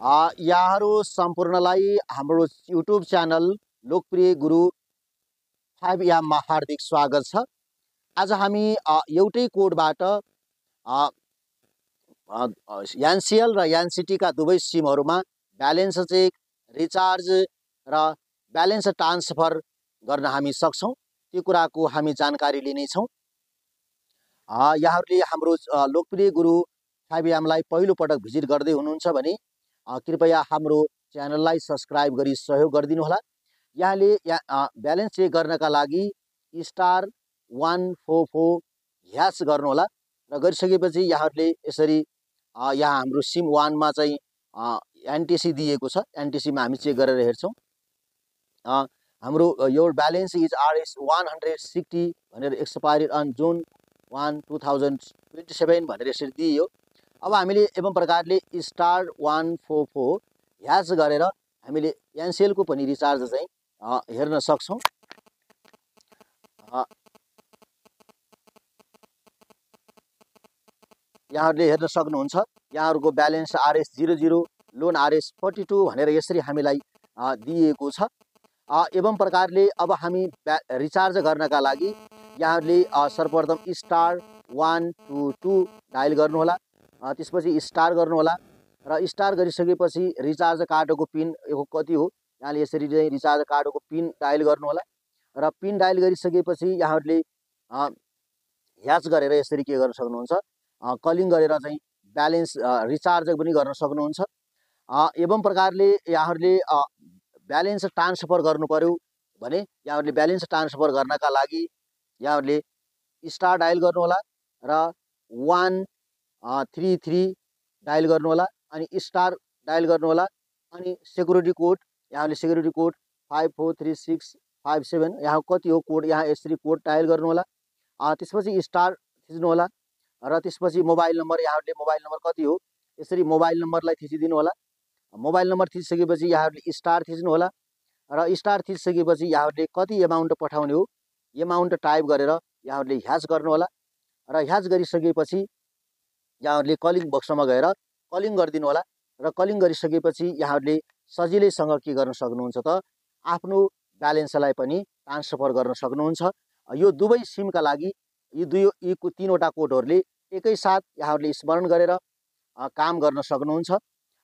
यहाँहरू सम्पूर्णलाई हाम्रो YouTube channel लोकप्रिय गुरु 5 मा हार्दिक स्वागत छ। आज हामी एउटै कोडबाट एनसिएल र एनसिटीका दुवै सिमहरूमा ब्यालेन्स चेक, रिचार्ज र ब्यालेन्स ट्रान्सफर गर्न हामी सक्छौँ। त्यो कुराको हामी जानकारी लिनेछौँ। यहाँहरूले हाम्रो लोकप्रिय गुरु 5 लाई पहिलो पटक भिजिट गर्दै हुनुहुन्छ भने कृपया हाम्रो च्यानललाई सब्सक्राइब गरी सहयोग गरिदिनुहोला। यहाँले ब्यालेन्स चेक गर्नका लागि *144 ह्यास गर्नुहोला र गरिसकेपछि यहाँहरूले यसरी यहाँ हाम्रो सिम 1 मा चाहिँ एनटिसी दिएको छ। एनटिसीमा हामी चेक गरेर हेर्छौँ। हाम्रो यो ब्यालेन्स इज RS 160 भनेर एक्सपायरी अन जुन 1, 2027 भनेर यसरी दिइयो। अब हामीले एवं प्रकारले *144 ह्यास गरेर हामीले एनसिएलको पनि रिचार्ज चाहिँ हेर्न सक्छौँ। यहाँहरूले हेर्न सक्नुहुन्छ यहाँहरूको ब्यालेन्स RS 00, लोन RS 42 भनेर यसरी हामीलाई दिएको छ। एवं प्रकारले अब हामी रिचार्ज गर्नका लागि यहाँहरूले सर्वप्रथम *122 डायल गर्नुहोला। त्यसपछि स्टार गर्नुहोला र स्टार गरिसकेपछि रिचार्ज कार्डको पिन कति हो यहाँले यसरी चाहिँ रिचार्ज कार्डको पिन डायल गर्नुहोला र पिन डायल गरिसकेपछि यहाँहरूले ह्याच गरेर यसरी के गर्न सक्नुहुन्छ, कलिङ गरेर चाहिँ ब्यालेन्स रिचार्ज पनि गर्न सक्नुहुन्छ। एवं प्रकारले यहाँहरूले ब्यालेन्स ट्रान्सफर गर्नु पर्यो भने यहाँहरूले ब्यालेन्स ट्रान्सफर गर्नका लागि यहाँहरूले स्टार डायल गर्नुहोला र 133 डायल गर्नुहोला अनि स्टार डायल गर्नुहोला अनि सेक्युरिटी कोड यहाँले सेक्युरिटी कोड 543657 यहाँ कति हो कोड यहाँ यसरी कोड डायल गर्नुहोला। त्यसपछि स्टार थिच्नुहोला र त्यसपछि मोबाइल नम्बर यहाँहरूले मोबाइल नम्बर कति हो यसरी मोबाइल नम्बरलाई थिचिदिनु होला। मोबाइल नम्बर थिचिसकेपछि यहाँहरूले स्टार थिच्नुहोला र स्टार थिचिसकेपछि यहाँहरूले कति एमाउन्ट पठाउने हो एमाउन्ट टाइप गरेर यहाँहरूले ह्याच गर्नुहोला र ह्याच गरिसकेपछि यहाँहरूले कलिङ बक्समा गएर कलिङ गरिदिनु होला र कलिङ गरिसकेपछि यहाँहरूले सजिलैसँग के गर्न सक्नुहुन्छ त आफ्नो ब्यालेन्सलाई पनि ट्रान्सफर गर्न सक्नुहुन्छ। यो दुवै सिमका लागि यी तीनवटा कोडहरूले एकैसाथ यहाँहरूले स्मरण गरेर काम गर्न सक्नुहुन्छ।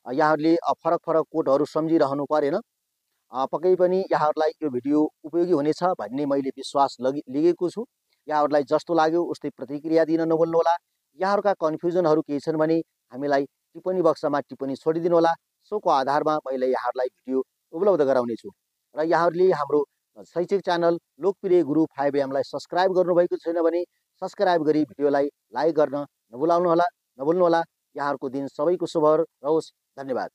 यहाँहरूले फरक फरक कोडहरू सम्झिरहनु परेन। पक्कै पनि यहाँहरूलाई यो भिडियो उपयोगी हुनेछ भन्ने मैले विश्वास लिएको छु। यहाँहरूलाई जस्तो लाग्यो उस्तै प्रतिक्रिया दिन नभुल्नुहोला। यहाँहरूका कन्फ्युजनहरू केही छन् भने हामीलाई टिप्पणी बक्समा टिप्पणी छोडिदिनु होला। सोको आधारमा मैले यहाँहरूलाई भिडियो उपलब्ध गराउनेछु र यहाँहरूले हाम्रो शैक्षिक च्यानल लोकप्रिय गुरु 5 लाई सब्सक्राइब गर्नुभएको छैन भने सब्सक्राइब गरी भिडियोलाई लाइक गर्न नभुल्नुहोला। यहाँहरूको दिन सबैको शुभ रहोस्। धन्यवाद।